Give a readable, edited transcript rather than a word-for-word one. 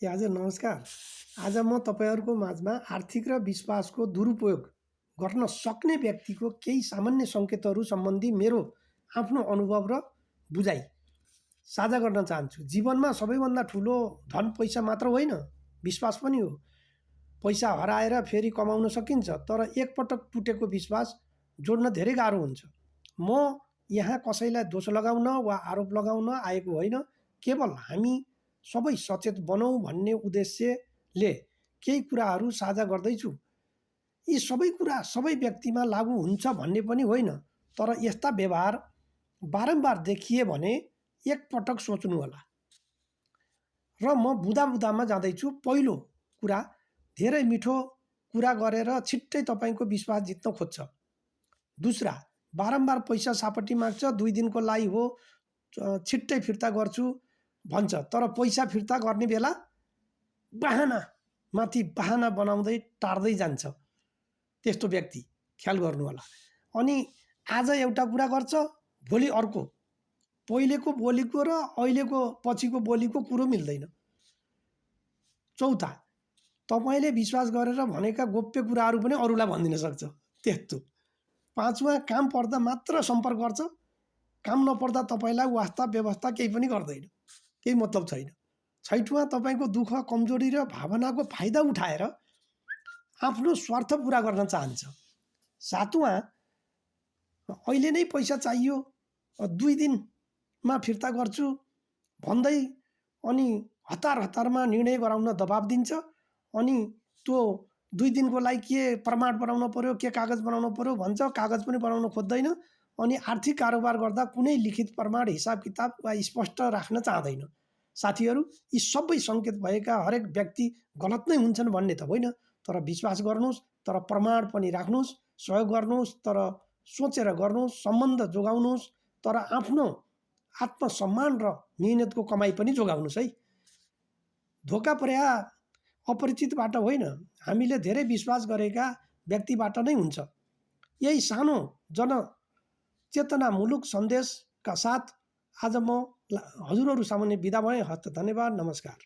ए हजुर नमस्कार। आज म तपाईँहरूको माझमा आर्थिक र विश्वासको दुरुपयोग गर्न सक्ने व्यक्तिको केही सामान्य सङ्केतहरू सम्बन्धी मेरो आफ्नो अनुभव र बुझाइ साझा गर्न चाहन्छु। जीवनमा सबैभन्दा ठुलो धन पैसा मात्र होइन, विश्वास पनि हो। पैसा हराएर फेरि कमाउन सकिन्छ, तर एकपटक टुटेको विश्वास जोड्न धेरै गाह्रो हुन्छ। म यहाँ कसैलाई दोष लगाउन वा आरोप लगाउन आएको होइन, केवल हामी सबै सचेत बनौँ भन्ने उद्देश्यले केही कुराहरू साझा गर्दैछु। यी सबै कुरा सबै व्यक्तिमा लागू हुन्छ भन्ने पनि होइन, तर यस्ता व्यवहार बारम्बार देखिए भने एकपटक सोच्नुहोला। र म बुँदामा जाँदैछु। पहिलो कुरा, धेरै मिठो कुरा गरेर छिट्टै तपाईँको विश्वास जित्न खोज्छ। दुसरा, बारम्बार पैसा सापट्टि माग्छ। 2 दिनको लागि हो, छिट्टै फिर्ता गर्छु भन्छ, तर पैसा फिर्ता गर्ने बेला बाहना बाहना बनाउँदै टार्दै जान्छ। त्यस्तो व्यक्ति ख्याल गर्नु होला। अनि आज एउटा कुरा गर्छ, भोलि अर्को। पहिलेको बोलीको र अहिलेको पछिको बोलीको कुरो मिल्दैन। चौथा, तपाईँले विश्वास गरेर भनेका गोप्य कुराहरू पनि अरूलाई भनिदिन सक्छ। त्यस्तो। पाँचौँ, काम पर्दा मात्र सम्पर्क गर्छ, काम नपर्दा तपाईँलाई वास्ता व्यवस्था केही पनि गर्दैन, केही मतलब छैन। छैठौँ, तपाईँको दुःख, कमजोरी र भावनाको फाइदा उठाएर आफ्नो स्वार्थ पुरा गर्न चाहन्छ। सातौँ, अहिले नै पैसा चाहियो, 2 दिनमा फिर्ता गर्छु भन्दै अनि हतारमा निर्णय गराउन दबाब दिन्छ। अनि त्यो 2 दिनको लागि के प्रमाण बनाउनु पर्यो, के कागज बनाउनु पर्यो भन्छ, कागज पनि बनाउन खोज्दैन। अनि आर्थिक कारोबार गर्दा कुनै लिखित प्रमाण, हिसाब किताब वा स्पष्ट राख्न चाहँदैन। साथीहरू, यी सबै सङ्केत भएका हरेक व्यक्ति गलत नै हुन्छन् भन्ने त होइन, तर विश्वास गर्नुहोस्, तर प्रमाण पनि राख्नुहोस्, सहयोग गर्नुहोस्, तर सोचेर गर्नुहोस्, सम्बन्ध जोगाउनुहोस्, तर आफ्नो आत्मसम्मान र मेहनतको कमाइ पनि जोगाउनुहोस् है। धोका पर्या अपरिचितबाट होइन, हामीले धेरै विश्वास गरेका व्यक्तिबाट नै हुन्छ। यही सानो जनचेतनामूलक सन्देशका साथ आज म हजुरहरू सामुन्ने बिदा भएँ। हस्त धन्यवाद, नमस्कार।